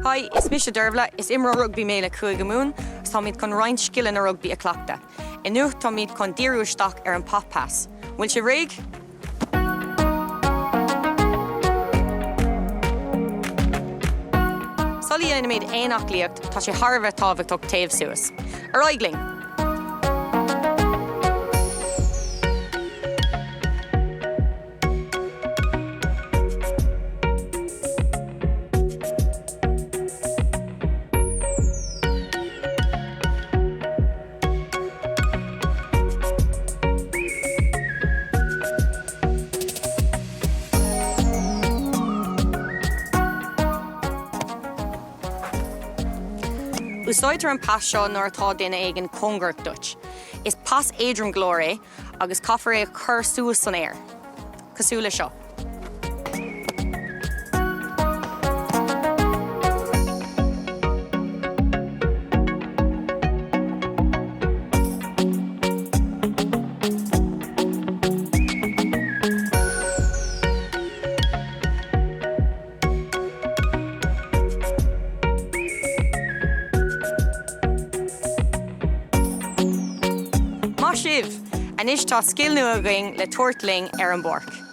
Hi, is mise Dervla, is imreoir rugbaí mé le Cúige Mumhan agus táimid chun roinnt scileanna rugbaí a chleachtadh. Inniu táimid chun díriú isteach ar an pop pass. An bhfuil sibh réidh? Sula dhéanaimid aon aclaíocht, tá sé thar a bheith tábhachtach téamh suas. Ar aghaidh linn! Úsáidtear an pas seo nuair atá duine éigin cóngarach duit. Is pas éadrom go leor é agus caithfear é a chur suas san aer, cosúil le seo. Maith sibh! Anois tá scil nua againn le tabhairt linn ar an bpáirc.